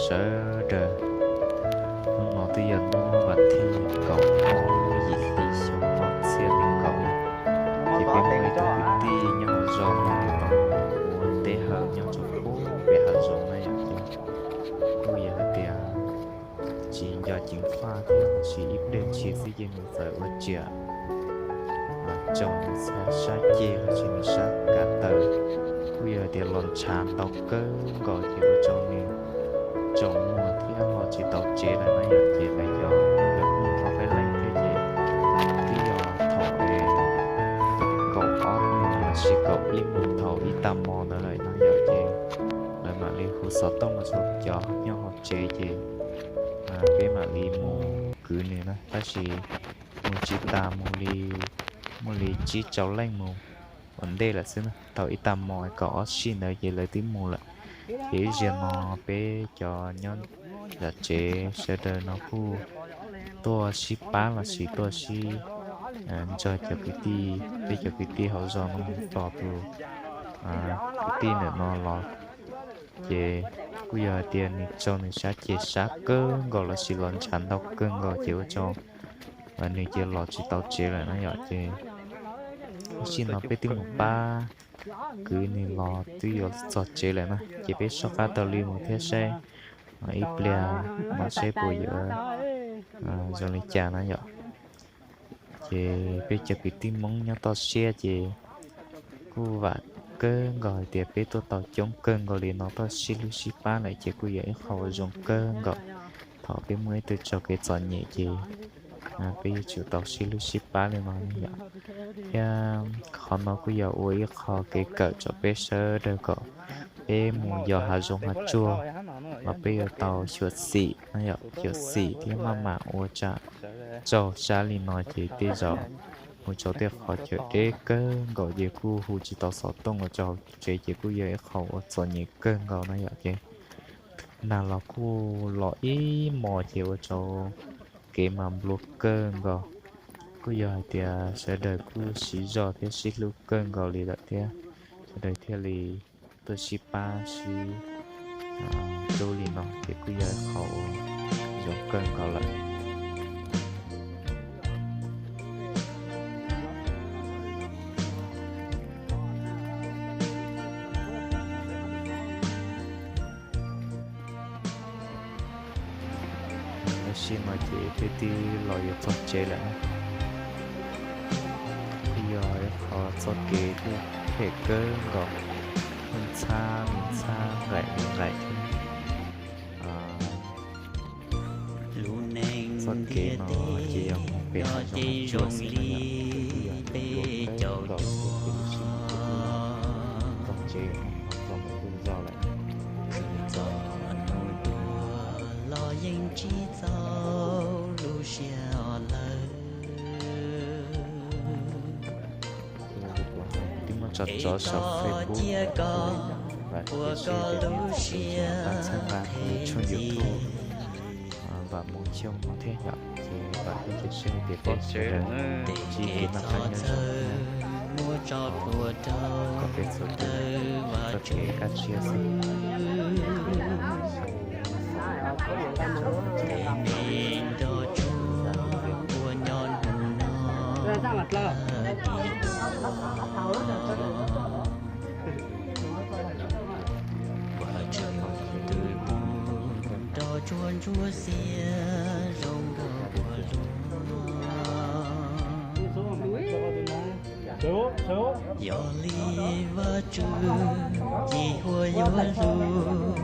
sawv daws. Hnub no twb yog hnub vas thib kaum ob lub yim hli xyoo ob txhiab nees nkaum, ces peb muaj ib tug kwv tij nyob hauv zos no nws los ua ntej hawm nyob rau pem hav zoov na yom, ces kuj yog hais tias tsis nco ceev faj thiab, tab sis ib pliag ntshis xwb ces nws txawm ua tsiam tsaus nws sab ceg los sis nws sab kav taw, kuj yog hais tias los ntshav ntau kawg nkaus ces ua rau nws tsaus muag thiab los tsis tau tsev lawm na yom. Ces lawv cov, lawv kuj mus ua faib leej thiab ces twb yog thaum kaum ob moos los sis kaum ib moos thaum ib tag hmo ntawd lawm no yom, ces lawv mam li hu xov tooj los rau cov nyob hauv tsev ces peb mam li mus kwv nws na, tab sis mus tsis tas, mus li, muaj li tsib rau leej mus ua ntej lawm xwb na. Thaum ib tag hmo kaum ob sij ntawd ces lawv twb mus lawm. Ces ib zaug no peb cov nyob zov tsev sawv daws no kuj tuaj sib pab los sis tuaj sib nrog cov kwv tij, peb cov kwv tij hauv zos no mus tos tus kwv tij ntawm no los, ces kuj yog hais tias nws tsaus nws sab ceg sab kawg nkaus los sis los ntshav ntau kawg nkaus ces ua rau nws cia li los tsis tau tsev lawm na yom. Ces ib zaug no peb twb mus pab kwv nws los twb yuav txog tsev lawm na, ces peb soj qab taug li mus thiab saib ib pliag no saib puas yuav zoo li cas na yom. Ces peb cov kwv tij Hmoob nyob toj siab ces kuj vam kawg nkaus hais tias peb tuaj tau coob kawg nkaus li no tuaj sib hlub sib pab lawm ces kuj yog ib qho uas zoo kawg nkaus. Thaum peb muaj ib tug raug kev txom nyem ces peb yuav tsum tau sib hlub sib pab li no yom. Thiab qhov no kuj yog ua ib qho kev kawm rau peb sawv daws kom peb mus yos hav zoov hav tsuag los peb yuav tau xyuam xim no yom, xyuam xim thiab maj mam ua tsam raug sab li no ces tej zaum mus rau tej qhov chaw deb kawg nkaus ces kuj hu tsis tau xov tooj los rau hauv tsev ces kuj yog ib qho uas txom nyem kawg nkaus na yom. Ces nag los kuj los ib hmos ces ua rau kev mas nplua kawg nkaus. Kuj yog hais tias sawv daws kuj sib zog thiab sib hlub kawg nkaus li lawm thiab, sawv daws thiaj li tuaj sib pab sib hlub li no ces kuj yog qhov uas zoo kawg nkaus lawm. Tam sim no ces peb twb los yuav txog tsev lawm na. Kuj yog ib qho txoj kev kuj phem kawg nkaus, kuj ntxhab li ntxhab nqaim li nqaim thiab. Txoj kev no ces yog mus pem hav zoov hav tsuag xwb no yom, kuj yog hais tias nplua kawg nkaus thiab ces lub sij hawm no kuj yog txog tsev, txog mus kuj zog lawm. Txog hnub tus los yeej tsis txaus lub siab lawm. Twb muab tso tso saum Facebook, vam thiab share tias nej txhua tus txhawb nqa kuv tshooj YouTube Vam Moo Xyooj no thiab yom. Ces vam thiab cia siab hais tias peb sawv daws ntsib kev noj qab nyob zoo, kom peb txhua tus txoj kev kaj siab xwb. Yog li Vajtswv cim huab yuav hlub